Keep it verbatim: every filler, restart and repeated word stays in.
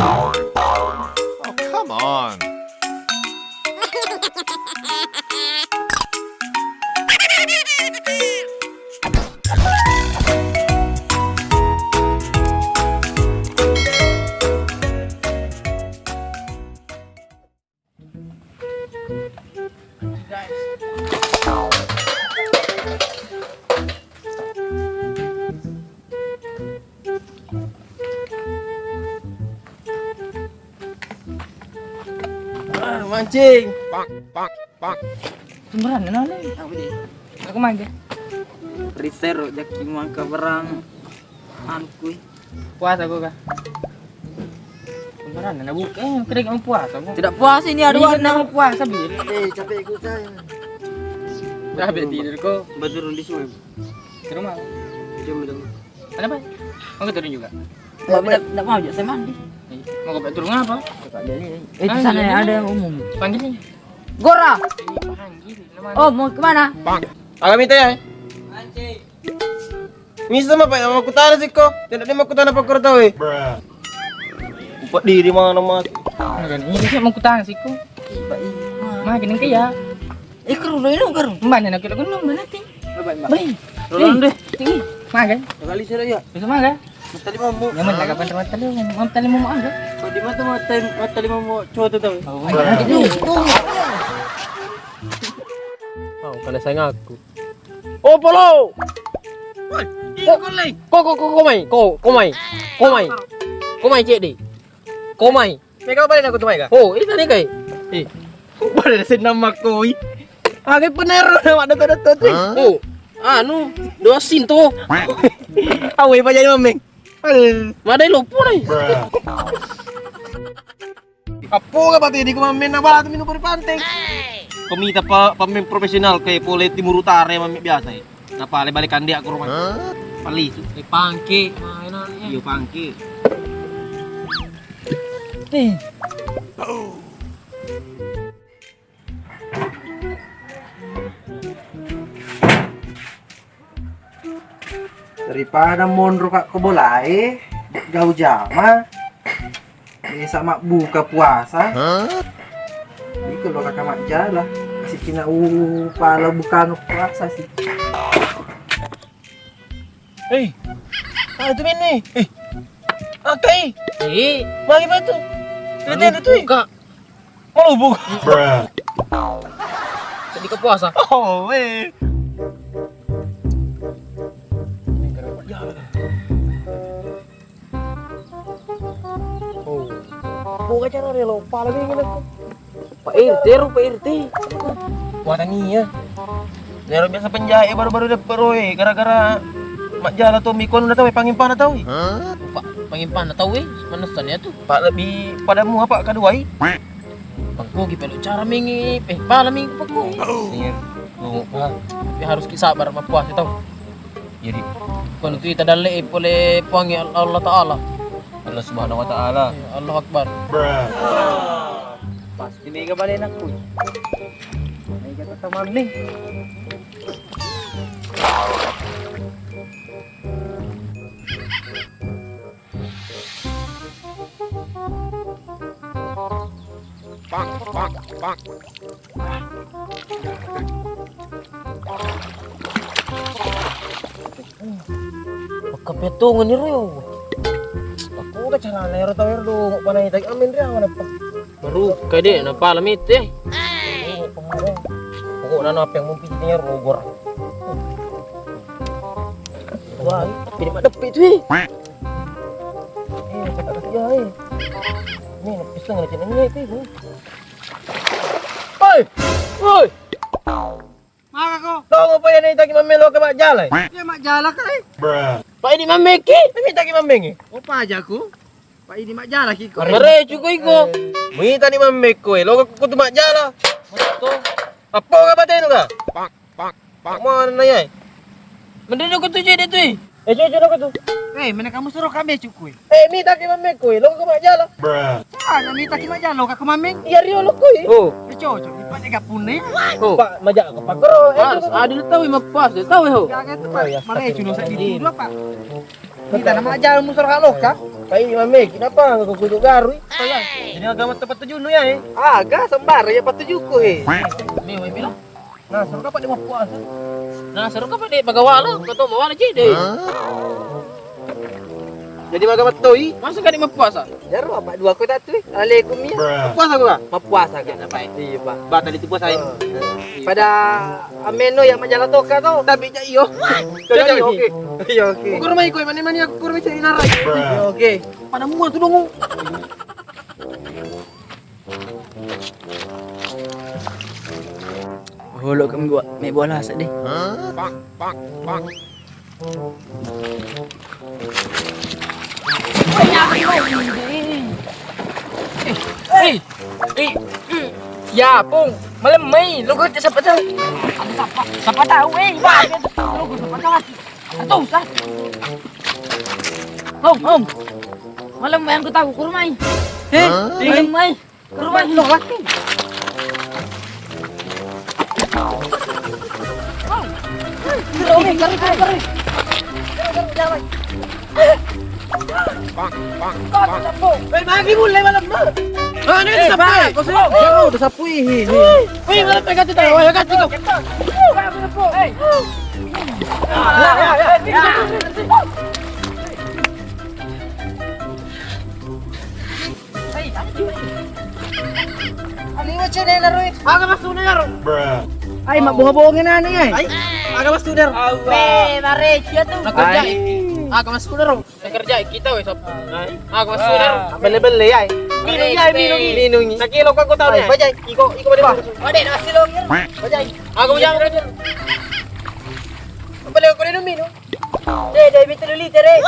Oh, come on. Ah, mancing. Sembarang nale. Aku mangga. Risero jaki mangka berang. Anu kui. Puasa kau kah? Sembarang na buka. Eh, kira kamu puasa kau. Tidak puasa ini, ada warna. Mau puasa, Bil. Eh, capek ku saya. Capek tidur kau. Betul di sungai. Ke rumah. Jam berapa? Kenapa? Mau ke turun juga? Tidak, tidak mau juga, saya mandi. Mau ke turun apa? Eh, di sana ada yang umum. Panggil sini. Gora. Panggil. Oh, mau kemana? Agak minta ya? Mancing. Misa ma, Pak, makkutana sikko. Tidak dia makkutana pakkoro tau, eh. Upa diri mana, Mas? Makan ini sih makkutana sikko. Makan ini ya. Eh, keru lo ini keru. Mana nak kita gunung mana ti? Baik. Rolong deh. Tinggi. Makan. Kali sudah ya. Bisa makan. Mata lima mu. Ya mana kapan mata lima? Mata lima mu ada. Kau di mata mata mata lima mu cowok tu tau. Oh, mana? Oh, kena saya ngaku. Oh, polo. Woi, iko lei. Ko, ko, ko, ko mai, ko, ko mai, ko mai, ko mai, cek di, ko mai. Mega balik aku tu mai kah? Oh, ini tadi kai. Eh, balik senam makoi. Agai penero nama dato dato tu. Oh, anu, dua sin tu. Awe pa jadi mameng. Madai lopo nai. Appo ga batu di kumammenna batu minum pori panteng. Ko mita pa pemain profesional kayak pole Timur Utara yang mami biasa ya. Napa le balik kandiak ke rumah? Pali su. Eh, pangke. Nah, enak ya. Iyo pangke. Eh. Daripada monro ka ko bolae, de gau jama. Mesa mabbuka puasa. Iko lo kaka majjala. Sikina u pala bukano puasa sih. Hei. Ah, itu mini. Eh. Akai. Eh. Bagi batu. Tete tu. Kak. Malubung. Jadi ke puasa. Oh, weh. Oh. Buka cara relo, pala bengin aku. Pak R T ro, Pak R T. Watania. Nero biasa penjahe baru-baru dapat roe gara-gara majjala to mikon udah tahu pangimpana tahu. Pak pangimpana tahu eh, manesan ya tuh. Pak lebih padamu apa kaduai? Pangkogi pelu cara mingi, eh pala mingi pangkogi. Sir, nunggu pa. Tapi harus ki sabar mappuasa tau. Jadi kono tu ita dalle pole Puang Allah Taala. Allah Subhanahu wa Taala. Allahu Akbar. Pasti mega bale nakku. Mega tatamanni. Pak, pak, pak. Makkapetongan iro yo. Aku udah carana ero tau ero dong, panai tagi amin ria mana pak. Baru kade na pala mite. Pokoknya apa yang mungkin ero gor. Wah, ini pada depi tu eh. Eh, cakap kasi ya, eh. Ni, nak pisang nak kena ni, eh. Oi! Oi! Maka ko? Tau apa yang ni taki mamelo ke mak jala, eh? Ya, mak jala ka, eh? Pak ini mameki. Ini taki mameng, eh? Opa aja ku. Pak ini mak jala ki ko. Mare cuko iko. Mui tani mameko, eh. Lo ko tu mak jala. Apa ka batenu ka? Pak, mana nayai? Mending aku tu jadi tu. Eh, cucu aku tu. Eh, mana kamu suruh kami cukup. Eh, mita ki mamme kui, lo ko majala. Cara mita ki majala, lo ka mameng. Iya rio lo kui. Oh. Eh, cocok, ipa tega pune. Oh. Pak, majak ko pakro. Eh, harus adil tahu, mapas tahu ho. Gaga tu, Pak. Malah cuma saya dituduh, Pak. Kita nama aja musor halo ka? Kai mame, kenapa nggak kudu garui? Jadi agama tempat tujuh nu ya, eh? Aga sembar ya patujukku, eh. Ni, wai bilang. Nah, seru apa dia mappuasa? Nah, seru apa dia bagawa lo? Kau tahu bawa aja deh. Jadi maga mattoi? Masa kau dia mappuasa? Jaro apa dua kota tu? Alaikum ya. Puasa gua? Mappuasa kan? Apa? Iya, Pak. Batal itu puasa ya? Pada ameno ya majalah toka to. Tapi ja iyo. Jadi oke. Iya, oke. Ukur mai koi mani-mani aku kurmai cari narai. Iya, oke. Pada mua tu dong. Holo kami gua me bola sedih. Eh, eh, eh, ya pung, malam mai lo gue siapa tahu. Ada siapa? Siapa tahu, eh, wah, lo gue siapa tahu. Atau usah. Om, om. Malam mai aku tahu kurmai. Eh, malam mai. Kurban lo laki. Hei, magi mulai malam mah. Ah, ini sapu. Kau sudah, udah sapu ini. Wih, malam pegang tu, wah, pegang tu. Hei. Ani macam ni narui. Aga masuna naro. Ai mabboha-bohongi nani ai. Ai, aga masuna naro. Weh, mare cia tu. Nakerja. Aga masuna naro. Nakerja kita weh sop. Aga masuna naro. Belle-belle ai. Minung ai, minung, minung. Sakilo kau tahu ni. Bajai, iko, iko pada. Ade nasi lo. Bajai. Aga bajai. Bale ko minung. Deh, deh, mitu liter, eh.